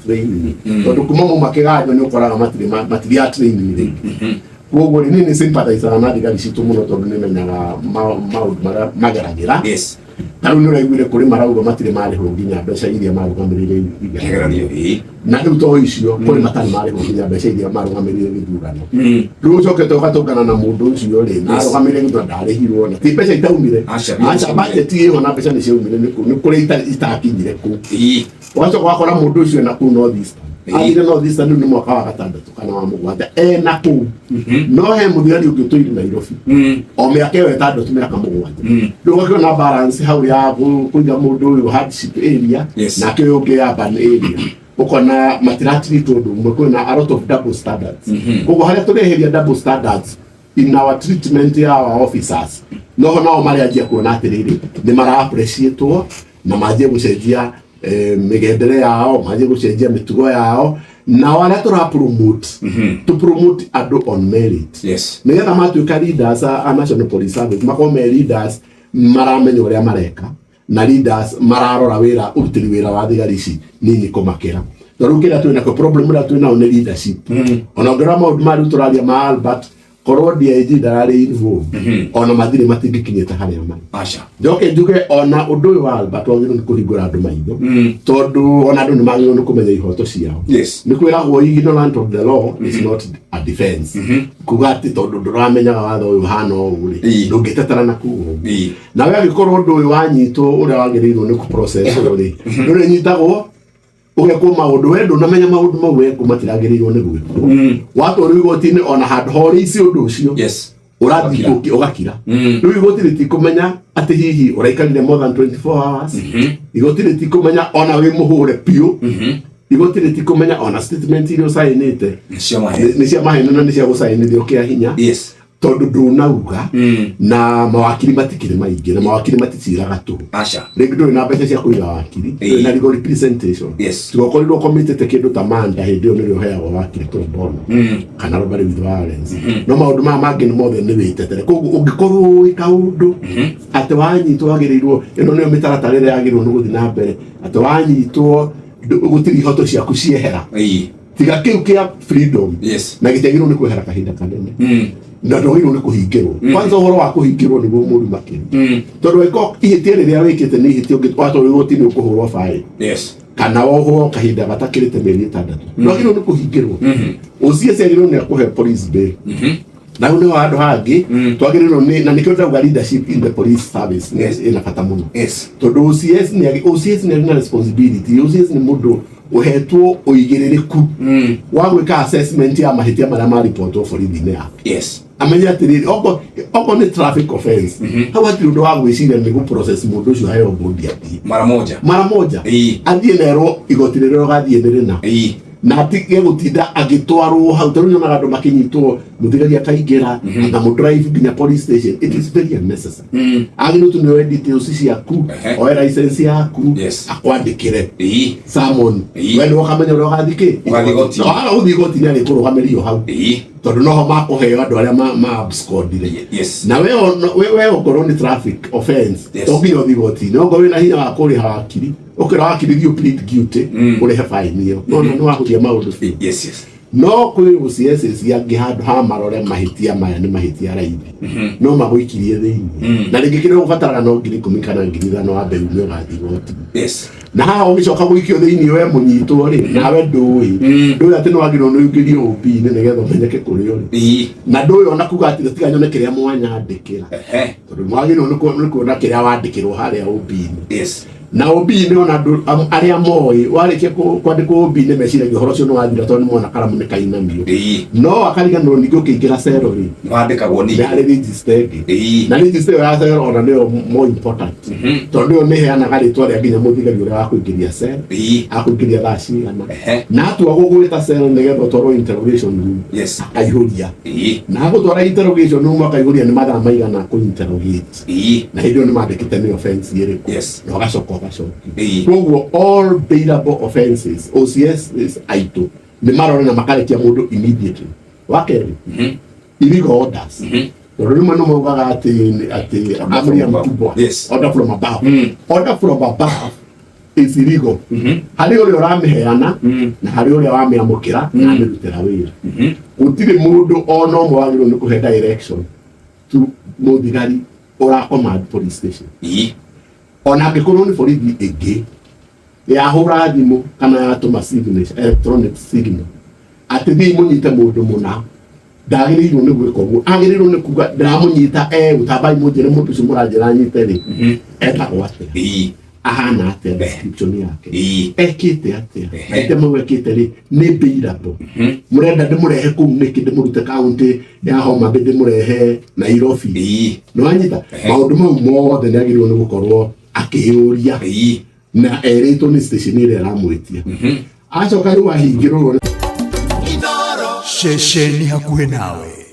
training, tondũ kuma mauma kĩganjo nĩ ũkoraga matirĩ matirĩ a training rĩngĩ. Koguo rĩ, niĩ nĩ sympathizaga na thigari citũ mũno, tondũ nĩ menyaga maũndũ marĩa mageragĩra. Ta rĩu nĩ ũraiguire kũrĩ marauga matirĩ marĩhwo nginya mbeca iria marũgamĩrĩire kĩgeranio, ĩĩ. Na rĩu to icio, kũrĩ matarĩ marĩhwo nginya mbeca iria marũgamĩrĩire gĩthurano. Rĩu ũcokete ũgatũngana na mũndũ ũcio rĩ, na arũgamĩrĩire gĩthurano, ndarĩhirwo, na ti mbeca itaumire. Aca. Aca, budget ĩho na mbeca nĩ ciaumire, nĩ kũrĩ itakinyire kũu. Ũgacoka ũgakora mũndũ ũcio ena kũu North Eastern. Athire North Eastern rĩu nĩ mwaka wa gatandatũ kana wa mũgwanja ena kũu, no he mũthigari ũngĩ ũtũire Nairobi o mĩaka ĩyo 6, mĩaka 7. Rĩu ũgakĩona balance hau ya kũiga mũndũ ũyũ hardship area nake ũyũ ũngĩ urban area, ũkona matiratreat ũndũ ũmwe, kwĩna a lot of double standards. Koguo harĩa tũreheria double standards in our treatment ya our officers, noho nao marĩanjia kuona atĩrĩrĩ, nĩ mara appreciatwo na manjie gũcenjia mĩgendere yao, manjie gũcenjia mĩtugo yao. Nao arĩa tũra promote, to promote andũ on merit, nĩgetha matuĩka leaders a National Police Service, makorwo me leaders maramenya ũrĩa mareka na leaders mararora wĩra, ũrutĩri wĩra wa thigari ici nini kũmakĩra. Tondũ rĩu kĩrĩa twĩ nakĩo, problem ĩrĩa twĩ nayo nĩ leadership. Ona ũngĩrora maũndũ maya rĩu tũraria ma Albert, korwo DIG ndararĩ involved, ona mathirĩ matingĩkinyĩte harĩa marĩ. Aca. Njoke njuge ona ũndũ ũyũ wa Albert wagĩrĩirwo nĩ kũhingũra andũ maitho, tondũ ona andũ nĩ magĩrĩirwo nĩ kũmenya ihoto ciao. Nĩ kwĩragwo ignorant of the law is not a defense, kuga atĩ tondũ ndũramenyaga watho ũyũ ũhana ũũ rĩ, ndũngĩtetera na kuga ũguo. Nawe angĩkorwo ũndũ ũyũ wanyitwo ũrĩa wagĩrĩirwo nĩ kũprocess rĩ, ndũrĩnyitagwo ũgekwo maũndũ we ndũnamenya maũndũ mau wekwo matiragĩrĩirwo nĩ gwĩkwo. Watwarwo igoti-inĩ, ona handũ ha ũrĩici ũndũ ũcio, ũrathiĩ Ũgakira. Ũgakira. Rĩu igoti rĩtikũmenya atĩ hihi ũraikarire more than 24 hours. Igoti rĩtikũmenya ona wĩ mũhũre biũ. Igoti rĩtikũmenya ona statement iria ũcainĩte Nĩ cia maheni. Nĩ cia maheni na nĩ cia gũcainithio kĩa hinya, tondũ ndũnauga na mawakiri matikĩrĩ maingĩ na mawakiri maticiraga tũhũ. Aca. Rĩngĩ ndũrĩ na mbeca cia kũiga wakiri, ndũrĩ na legal representation, tiga ũkorirwo ũkomitĩte kĩndũ ta manda, hĩndĩ ĩyo nĩrĩo ũheagwo wakiri pro bono kana robbery with violence. No maũndũ maya mangĩ nĩ mothe nĩ wĩtetere. Koguo ũngĩkorwo ũĩ kaũndũ atĩ wanyitwo wagĩrĩirwo, ĩno nĩyo mĩtaratara ĩrĩa yagĩrĩirwo nĩ gũthiĩ na mbere, atĩ wanyitwo gũtirĩ ihoto ciaku ciehera tiga kĩu kĩa freedom, na gĩtiagĩrĩirwo nĩ kwehera kahinda kanene, na ndwagĩrĩirwo nĩ kũhingĩrwo. Kwanza ũhoro wa kũhingĩrwo nĩguo mũru makĩria, tondũ angĩkorwo ihĩtia rĩrĩa wĩkĩte nĩ ihĩtia ũngĩ watwarwo igoti-inĩ ũkũhũrwo baĩ kana wohwo kahinda gatakĩrĩte mĩeri 6, ndwagĩrĩirwo nĩ kũhingĩrwo. OCS agĩrĩirwo nĩ akũhe police bail. Na hau nĩho handũ hangĩ twagĩrĩirwo nĩ, na nĩkĩo ndauga leadership in the police service nĩ ĩna bata mũno, tondũ OCS nĩ arĩ na responsibility. OCS nĩ mũndũ ũhetwo ũigĩrĩrĩku wa gwĩka assessment ya mahĩtia marĩa maripotwo borithi-inĩ yake, amenye atĩrĩrĩ, oko nĩ traffic offense, hau hatirĩ ũndũ wa gwĩciria, nĩ gũ process mũndũ ũcio aheo bond athiĩ. Mara moja. Mara moja. Athiĩ nerwo igoti rĩrĩa ũgathiĩ nĩ rĩna, na atige gũtinda agĩtwarwo hau, tondũ nyonaga andũ makĩnyitwo, mũthigari akaingĩra akamũdrive nginya police station. It is very unnecessary. Agĩrĩirwo tu nĩoe details ciaku, oe license yaku, akwandĩkĩre summon. We nĩwe ũkamenya ũrĩa ũgathiĩ kĩ. Ũgathiĩ igoti-inĩ. Waga gũthiĩ igoti-inĩ, arĩkũrũgamĩrio hau, tondũ noho makũheo andũ arĩa ma abscondire. Na we okorwo nĩ traffic offense, to nginya ũthiĩ igoti-inĩ. Okorwo wĩna hinya wa kũrĩha wakiri, ũkĩra wakiri, thiĩ plead guilty, ũrĩhe fine ĩyo. No nĩ wahũthia maũndũ biũ. No kwĩ OCS angĩ, handũ ha marore mahĩtia maya nĩ mahĩtia raithi, no magũikirie thĩinĩ, na rĩngĩ kĩrĩa ũbataraga no 10,000 kana 5,000 wambe ume ũgathiĩ igoti. Na haha ũgĩcoka gũikio thĩinĩ we mũnyitwo rĩ, nawe ndũĩ, ndũĩ atĩ nĩ wagĩrĩirwo nĩ ũingĩrio OB-inĩ nĩgetha ũmenyeke kũrĩa ũrĩ, na ndũĩ ona kuga atĩ tiga nyone kĩrĩa mwanyandĩkĩra, tondũ nĩ wagĩrĩirwo nĩ kuona kĩrĩa wandĩkĩrwo harĩa OB-inĩ. Na OB-inĩ ona andũ arĩa moĩ warĩkia kwandĩkwo OB-inĩ meciragia ũhoro ũcio nĩ wathira, tondũ nĩ mona karamu nĩ kainamio, no akariganĩrwo ningĩ ũkĩingĩra cero rĩ, Wandĩkagwo nĩ ningĩ. harĩ register ĩngĩ, na register ĩyo ya cero ona nĩyo more important, tondũ ĩyo nĩ ĩheanaga rĩtwa rĩa nginya mũthigari ũrĩa wakũingĩria cell, akũingĩria thaa cigana, na atua gũgwĩta cell nĩgetha ũtwarwo interrogation room, akaihũria, na agũtwara interrogation room akaihũria nĩ mathaa maigana kũ interrogate, na hĩndĩ ĩyo nĩ mandĩkĩte nĩ offense ĩrĩkũ, na ũgacoka ũgacokia. Koguo all bailable offenses, OCS is aitũ nĩ marore na makarekia mũndũ immediately. Wa kerĩ, illegal orders, tondũ rĩmwe nĩ maugaga atĩ amri ya from above. mkubwa, order from above. Order from above. Is illegal harĩ ũrĩa ũramĩheana na harĩ ũrĩa wamĩamũkĩra na amĩrutĩra wĩra. Gũtirĩ mũndũ ona ũmwe wagĩrĩirwo nĩ kũhe direction to mũthigari ũra command police station, ona angĩkorwo nĩ borithi ĩngĩ yahũra thimũ kana yatũma signature, electronic signal, atĩ thiĩ mũnyite mũndũ mũna, ndagĩrĩirwo nĩ gwĩka ũguo. Agĩrĩirwo nĩ kuga, "Ndĩramũnyita tambai mũnjĩre mũndũ ũcio mũranjĩra nyite rĩ, etagwo atĩa, ahana atĩa, description yake, ekĩte atĩa, mahĩtia mau ekĩte rĩ, nĩ bailable, mũrenda ndĩmũrehe kũu nĩkĩ, ndĩmũrute kaunti ya Homa Bay ndĩmũrehe Nairobi?" Nĩwanyita? Maũndũ mau mothe nĩ agĩrĩirwo nĩ gũkorwo akĩyũria na erĩtwo nĩ station ĩrĩa ĩramwĩtia. Acoka rĩu ahingĩrwo. Ceceni hakuhĩ nawe.